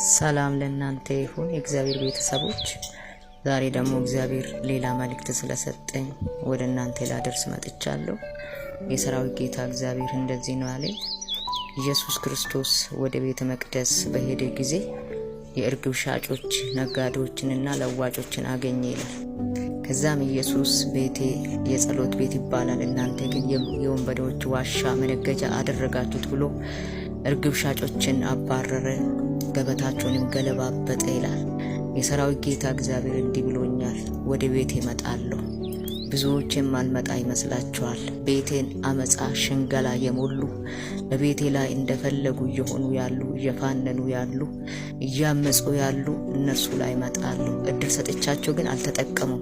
ሰላም ለእናንተ ይሁን የእግዚአብሔር ቤተሰቦች። ዛሬ ደግሞ እግዚአብሔር ሌላ መልእክት ስለሰጠኝ ወደ እናንተ ላደርስ መጥቻለሁ። የሰራዊት ጌታ እግዚአብሔር እንደዚህ ነው ያለኝ። ኢየሱስ ክርስቶስ ወደ ቤተ መቅደስ በሄደ ጊዜ የእርግብ ሻጮች ነጋዴዎችንና ለዋጮችን አገኘ ይላል። ከዛም ኢየሱስ ቤቴ የጸሎት ቤት ይባላል፣ እናንተ ግን የወንበዴዎች ዋሻ መነገጃ አደረጋችሁት ብሎ እርግብ ሻጮችን አባረረ፣ ገበታቸውንም ገለባበጠ ይላል። የሰራዊት ጌታ እግዚአብሔር እንዲህ ብሎኛል፣ ወደ ቤቴ እመጣለሁ። ብዙዎች የማልመጣ ይመስላችኋል። ቤቴን አመፃ፣ ሽንገላ የሞሉ በቤቴ ላይ እንደፈለጉ እየሆኑ ያሉ፣ እየፋነኑ ያሉ፣ እያመፁ ያሉ እነርሱ ላይ እመጣለሁ። እድል ሰጥቻቸው ግን አልተጠቀሙም።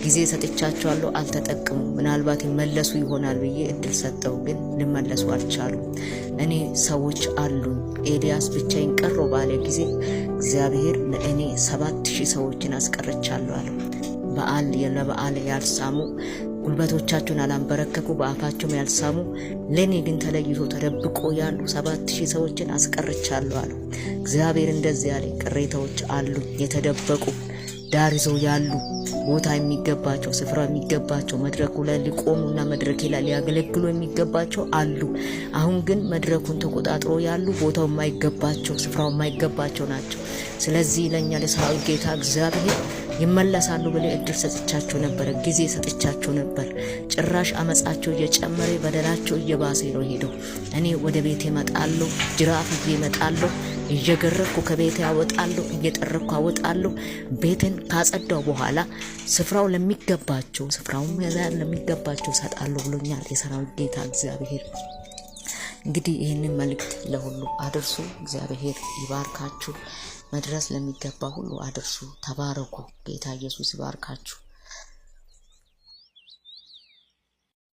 ጊዜ ሰጥቻቸዋለሁ፣ አልተጠቀሙም። ምናልባት ይመለሱ ይሆናል ብዬ እድል ሰጠው፣ ግን ሊመለሱ አልቻሉም። እኔ ሰዎች አሉኝ። ኤልያስ ብቻዬን ቀረሁ ባለ ጊዜ እግዚአብሔር ለእኔ 7000 ሰዎችን አስቀርቻለሁ አለው። በዓል ለበዓል ያልሳሙ፣ ጉልበቶቻቸውን አላንበረከኩ፣ በአፋቸውም ያልሳሙ፣ ለእኔ ግን ተለይቶ ተደብቆ ያሉ 7000 ሰዎችን አስቀርቻለሁ አለው። እግዚአብሔር እንደዚህ ያለ ቅሬታዎች አሉ፣ የተደበቁ ዳር ይዘው ያሉ፣ ቦታ የሚገባቸው፣ ስፍራ የሚገባቸው፣ መድረኩ ላይ ሊቆሙና መድረኬ ላይ ሊያገለግሉ የሚገባቸው አሉ። አሁን ግን መድረኩን ተቆጣጥሮ ያሉ ቦታው የማይገባቸው፣ ስፍራው የማይገባቸው ናቸው። ስለዚህ ለእኛ ለሰራዊት ጌታ እግዚአብሔር ይመለሳሉ ብለ እድል ሰጥቻቸው ነበረ፣ ጊዜ ሰጥቻቸው ነበር። ጭራሽ አመጻቸው እየጨመረ በደላቸው እየባሰ ነው ሄደው። እኔ ወደ ቤቴ እመጣለሁ፣ ጅራፍ ይዤ እመጣለሁ፣ እየገረፍኩ ከቤቴ አወጣለሁ፣ እየጠረኩ አወጣለሁ። ቤትን ካጸዳው በኋላ ስፍራው ለሚገባቸው፣ ስፍራውን ለሚገባቸው እሰጣለሁ ብሎኛል የሰራዊት ጌታ እግዚአብሔር። እንግዲህ ይህንን መልእክት ለሁሉ አድርሱ። እግዚአብሔር ይባርካችሁ። መድረስ ለሚገባ ሁሉ አድርሱ። ተባረኩ። ጌታ ኢየሱስ ይባርካችሁ።